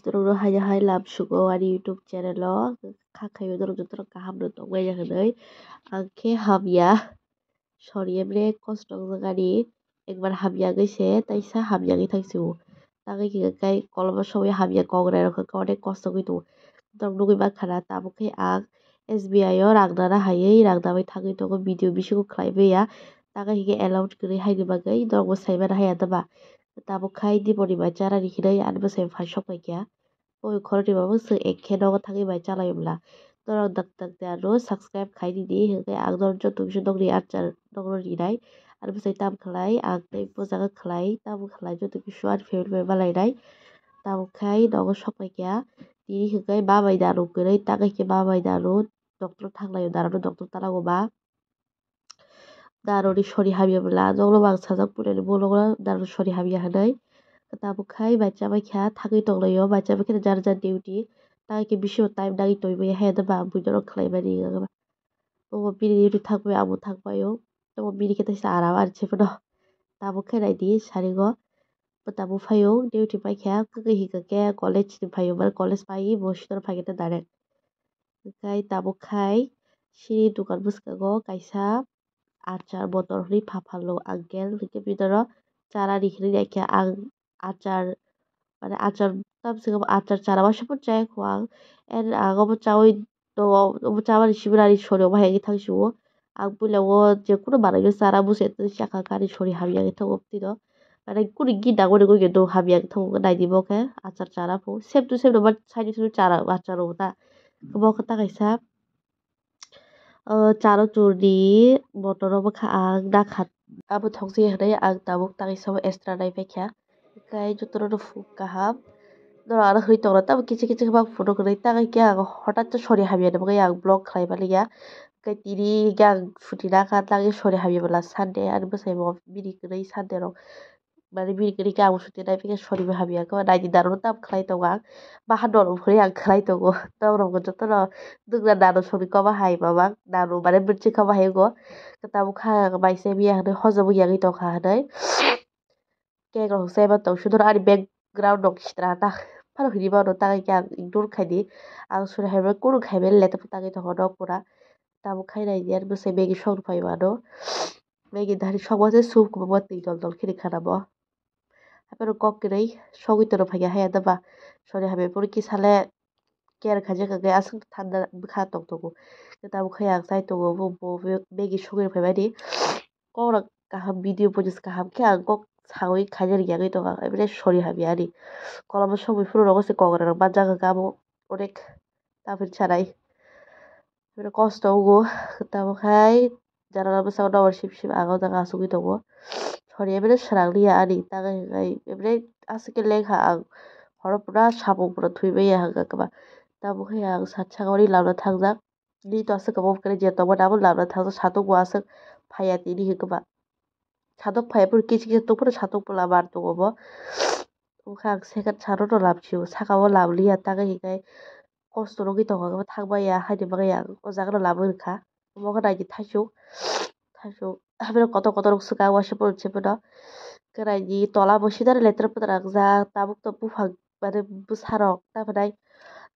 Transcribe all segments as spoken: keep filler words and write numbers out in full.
Norokno haino hai lam sugo ani YouTube channel o, kha khaio norok jotono kaham no tongmani hinwi. Ang khe hamya, sori emre kosto wngjak ani, ekbar hamya wngwi se taisa hamya wngwi thang sio. Tangwi khe kai koloma sogwi hamya kok rai rok khe onek kosto wngwi tongo. Norok nugwi mankha na, tabuk khe ang S B I o rang nana haiwi rang nawi thangwi tongo, video bisingo khlai maya. Tangwi khe allowed kwrwi haini bagwi norokbo sai mano haya da ba? Tabuk khai Dipori bai charani hinwi ani bwsai bo phai sok pai kha. Boni khoroknwi bo chwng ek khe nogo thangwi bai chalai bwla. Norok dak dak de ano subscribe khai di di, hwnkhe ang norok joto kisa nokni achar nokno rinai. Ani bwsai tam khlai, ang tei bwskango khlai, tamo khlai joto kisa ani family bai malainai. Tabuk khai nogo sok pai kha. Tini hwnkhe babai dano kwrwi, tangwi khe babai dano doctor thanglaio, dano doctor talago ba. Daroni sori hamya bwla, nokno bo ang sajak puilani bolongo daroni sori hamya hinwi. Tabuk khai bai chabai kha, thangwi tonglaio, bai chabai khe jar jar duty. Tangwi khe bisingo time nangwi tongwi maya, haya da ba buino rok khlaimani. Obo bini duty thangbai, abo thangbai o. Obo bini khe teisa aram ani se phano. Tabuk khe naidi saringo. Bo tabuk phaio, duty paikha, kwkwi hika khe college ni phaio, mane college pai bo sitor phaikhe direct. Hwnkhe tabuk khai sini dukan bwskango kaisa achar botor hinwi pha phallo uncle, hwnkhe bini oro charani hinwi naikhe ang achar, mane achar tamswk achar chara waisa phano chaya kho ang, and ang obo chaui tongo, obo chabani simi ani sori omo hai khe thang sio. Ang puila o je kunu manwi no chara bwsai twi chakha khe ani sori hamya khe tongo twi no. Mane kunu gini nangmani goi khe do hamya khe tongo naidi bo khe achar chara pho. Same to same no side side chara achar rw ta. Omo khe ta kaisa, o charo churni motor o bwkha ang nakha. Abo thok se hinwi ang tabuk tangwi sabo extra nai paikha. Hwnkhe jotono no phung kaham. Norok aro hwnwi tongo, tamo kichik kichik khe phunuk hinwi tangwi khe ang hotat khe sori hamya ni bagwi ang vlog khlai mani ya. Hwnkhe tini hwnkhe ang suti nakha, tangwi sori hamya bwla Sunday, ani bwsai bo bini kwrwi Sunday rok. Mane bini kwrwi khe ang suti nai phikhe sori bo hamya khe naidi dano tamo khlai tongo ang. Bahan rok phuri ang khlai tongo. Tamo rok jotono dwgra dano sori kobo hai mamang, dano mane bwrwi kobo hai wngo. Tamo kha ang bai se miya hinwi hojobwi yangwi tongkha hinwi. Cake rok se eba tong sudor ani background rok sitra ta phano hini mano tangwi khe ang ignore khai di. Ang sori hai bai kunu khai bai le tamo tangwi tongo nok pura. Tamo khai nai di ani bwsai Maggie song rw phai mano. Maggie dari sokma se soup kwbangma twi dol dol khe rwkha na bo. Haphano kok kwrwi sogwi tongwi phaikha haya da ba sori hamya phuru kisa le care khaijak hwnkhe aswk thanda bwkha tong tongo. Tamo khai ang chai tongo bo, bo Maggie sogwi rw phaimani. Kok rok kaham video post kaham khe ang kok sawi khaina rwngya wngwi tongo ang, ebele sori hamya ani. Koloma sogwi phuru rogo se kok rok manjak hwnkhe abo onek ta phir sanai. Ebele kosto wngo tamo khai janala bwskango nokbar sip sip ang o jaga achugwi tongo. Sori ebele swrang liya ani ta khai khai ebele aswk khe lengkha ang horo pura sapung pura thwi manya hwnkha kwbang. Tamo khai ang sat saka o ri lamna thangjak. Nini to aswk kwbang kwrwi je tongmani abo lamna thangjak, satok bo aswk phaiya tini hwnkhe ba. Satok phaiya phuru kichik kichik tong phuru satok bo lamar tongo bo. Wngkha ang second salo no lamsio, saka o lamliya tangwi hinkhai kosto nugwi tongkha khe thangmaya haini bagwi ang o jaga no lamwi rwkha. Omo khe naidi thaichuk, thaichuk hapheno kotor kotor rok swkang waisa phuru se phano kwraini tola bo sidari letra pwtra wngjak tabuk tabuk buphang. Mane bwsarok ta phnai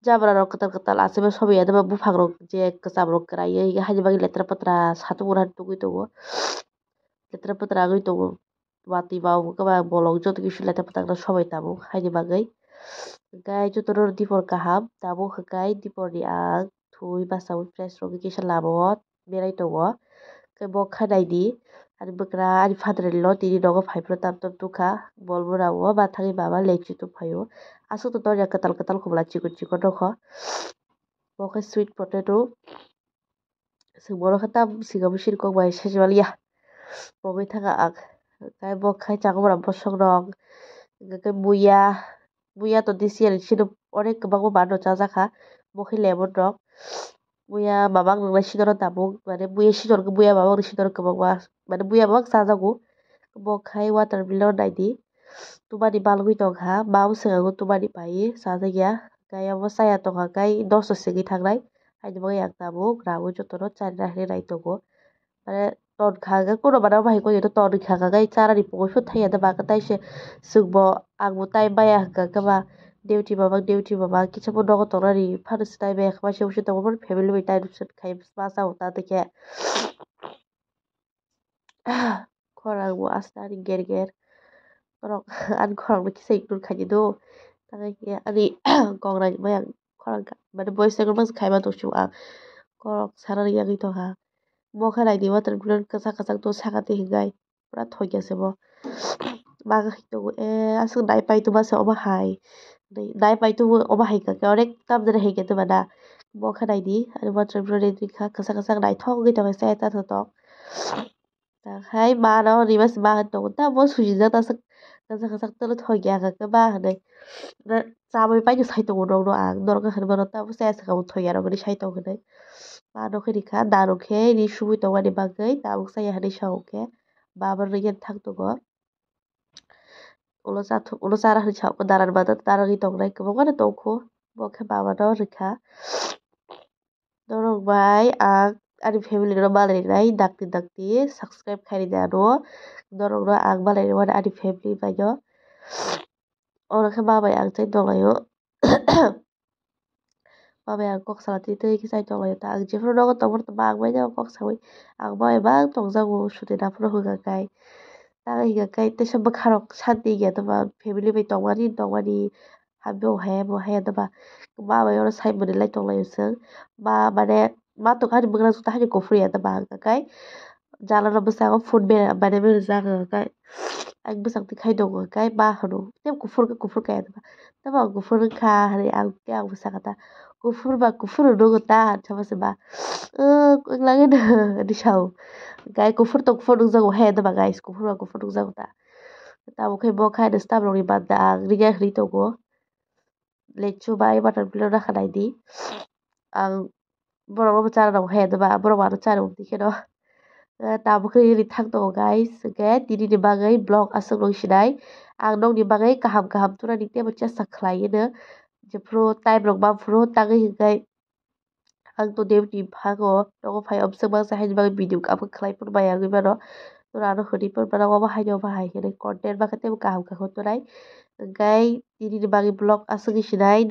jabra rok kwtal kwtal aswk sobi ya deba buphang rok je kwcham rok kwraiwi haini bagwi letra pwtra satung rwna tugwi tongo letra pwtra wngwi tongo watwi ba obo kwbang bolong joto khe letra pwtra sobai tabuk haini bagwi hwnkhe jotono dipor kaham tabuk hwnkhe dipor ni ang thwi basaui fresh rogwi kisa lama o berai tongo. Khe bo kha naidi ani bwkra ani father-ni lo tini nogo phai phano tam tam tongkha. Bol bwrao bathagwi baba lechi tongphaio. Aswk to doorya kwtal kwtal khobla chikon chikon rokho. Bo khe sweet potato. Chwng borok khe tam swkang sini kok bai sejimaliya. Pogwi thangkha ang. Tei bo khe chakmani bosongrok. Hwnkhe muya. Buya to D C L sino onek kwbangma manwi chajakha. Bo khe lemon rok. Buya mamang rwgwi sidoro tabuk. Mane buya sidor khe buya mamang rwgwi sidor kwbangma. Mane buya mamang chajago. Bo khai watermelon naidi. Tumani balgwi tongkha. Mao swkango tumani pai chajakya. Kaya bo chaya tongkha kai dosto segwi thangnai. Haini bagwi ang tabuk ragwi jotono charina hinwi nai tongo. Mane ton kha hwnkhe kuno mane omo hai khe ton kha hwnkhe charani pogwi phano thangya da ba khe tai se chwngbo angbo tai maya hwnkha khe ba Duty mama, duty mama, kisa bo nogo tongnani phano swtaibai, khe masa usi tongo, family bai time spend khai, ma chao ta tei khe. Khorang bo asta ani ger ger, khorang ani khorang no kisa ignore khaidi do, tei khe ani kok nai bai ang khorang kha, mane voice record bo khaima tong sio ang, khorang sana yagwi tongkha, bo khe naidi watermelon kwchak kwchak to saka twi hinkhai. Pura thokya se bo. Ba khe tongo, "Eh, aswk nai paitoma se omo hai." Nai paitoma omo hai kha khe, onek tamjani hai khe toma da. Bo khe naidi, ani watermelon ri kha, kwchak kwchak naithok wngwi tongkha, chaya ta tongthok. Ta khai mano rima se ma hinwi tongo, tamo sujijak ta aswk kwchak kwchak tolo thokya kha khe ma hinwi. Chamwi paino sai tongo norokno ang, norok khe hinwi mano tamo chaya swkang bo thokya rok hinwi sai tong hinwi. Mano khe rikha, dano khe ri subui tongmani bagwi tabuk chaya hinwi sa o khe. Baba rwgwi thang tongo. Ulo cha thok, ulo chara hinwi sa o, dara ni bana dara rwgwi tongnai kwbangma no tongkho. Bo khe baba no rwkha. Norok bai ang ani family no malainai dakti dakti subscribe khai ridi ano. Norok no ang malainai mani ani family bai no. Oro khe ma bai ang chai tonglaio. Ma bai ang kok sala twi twi khe chai tonglaio ta. Ang jephru nogo tongmani ma ang bai no kok saui. Ang ma bai bang tongjago suti naphru hwnkha kai. Tamo hwnkha kai teisa bwkha rok santi ya tamo family bai tongmani tongmani hamya bo haya bo haya tamo. Ma bai oro sai mwnwi lai tonglaio chwng. Ma mane ma tongkha ani bwkrang jota haino kuphur ya tamo hwnkha kai. Jala rok bwskango phone bera, mane bera jak kha khe, ang bwsang twi khai tongo khe, ma hwno, tei kuphur khe kuphur kaya tamo, tamo ang kuphur wngkha hinwi ang khe ang bwsa kha ta, kuphur ba kuphur rw nukgo ta, hinwi sa ba, "Wng, wng lagino," hinwi sa o. Khe kuphur to kuphur nukjago he, tamo guys, kuphur ba kuphur nukjago ta. Tamo khe bo khe ani staff rokni banda ang rwgya hinwi tongo. Lechu bai watermelon rakha naidi. Ang borok no bo chana rw he tamo, borok bo ano chana rw di kheno. Eh, tabuk khe ri thang tongo guys. Hwnkhe tini ni bagwi vlog aswk rw sinai. Ang nokni bagwi kaham kaham twnani teibo chesta khlai eno. Jephru time rok ma phuru tangwi hwnkhe ang to duty ni phago nogo phai o bwswk mangsa haini bagwi video upload khlai phuru maya wngwi mano. Tora ano hwnwi phuru mano obo haino obo hai hinwi content bakhe teibo kaham kaham twnai. Hwnkhe tini ni bagwi vlog aswk wng sinai.